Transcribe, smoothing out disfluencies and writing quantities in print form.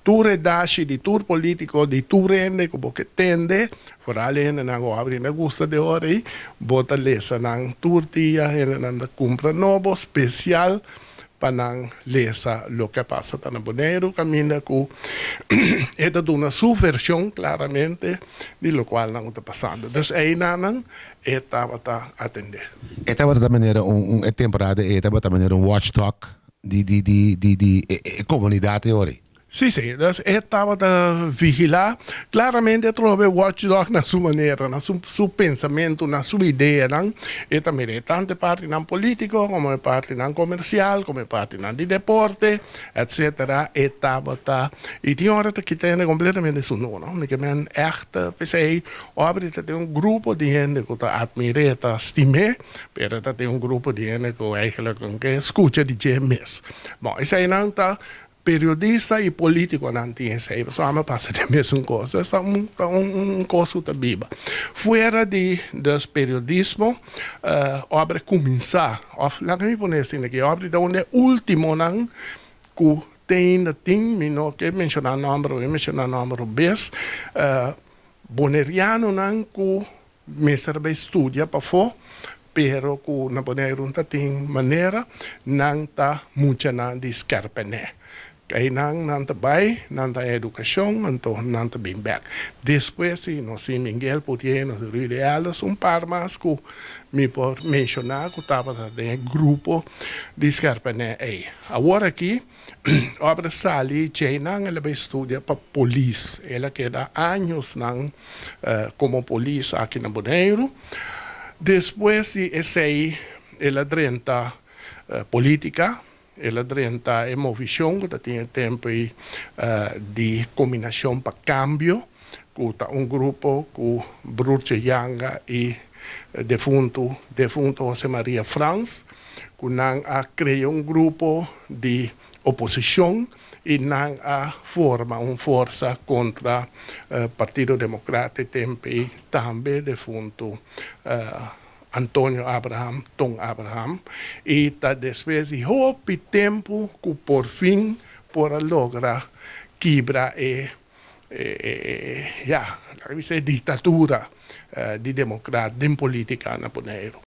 Tur redashi di tur polítiko, di tur hende ku bo ke tende, foral e hendenan ku Aubrey ta gusta di ora ei, bo ta lesa nan tur dia, hendenan ta kumpra nobo spesial pa nan lesa loke a pasa ta na Boneiru, kaminda ku e ta duna su vershon klaramente di lokual nan ku ta pasando. Dus einanan e tabata atendé. E tabata ta manera un, un e temporada ei e tabata manera un watchdog di di di di di e e komunidat e ora ei. Sí, sí. Dus e tabata vigilá. Klaramente atrobe watchdog na su manera, na su su pensamentu, na su ideanan. E ta mira e tantu e partinan polítiko komo e partinan komersial, komo e partinan di deporte, etsetera. E tabata, i tin ora ta kita hende kompletamente su no, no. Mi ke men ègt p'esei Aubrey ta tin un grupo di hende ku ta atmir'é, ta stim'é, pero ta tin un grupo di hende ku eigentlik no ke skucha di dje mes. Bon, eseinan ta periodista i politikonan tin esei, pasobra ami a pasa den mesun kos. Es ta un ta un kos ku ta biba. Fuera di dus periodismo, Aubrey kuminsá, òf laga mi pone asina aki, Aubrey ta un di e últimonan ku te ainda tin, mi no ke menshoná nòmber, mi a menshoná nòmber un bes, bonerianonan ku mester bai studia pafó, pero ku na Boneiru no ta tin manera, nan ta muchanan di skèrpènè. Einan nan ta bai, nan ta haña edukashon, anto nan ta bin bèk. Despues di nos tin Miguel Poutier, nos tin Rudy Elders, un par mas ku mi por menshoná ku tabata den e grupo di skèrpènè ei. Awor aki Obra sali djeinan el a bai studia pa polis. El a keda añosnan komo polis aki na Boneiru. Despues di esei el a drenta politika, el a drenta e movishon ku ta tin e tempu ei di Kombinashon pa Kambio, ku ta un grupo ku Broertje Janga i defuntu defuntu Jose Maria Frans. Ku nan a krea un grupo di oposishon i nan a forma un forsa kontra Partido Demokrat e tempu ei tambe defuntu Antonio Abraham, Ton Abraham, i ta despues di hopi tempu ku por fin por a logra kibra e ya, laga bisa e diktatura di demokrat den politika na Boneiru.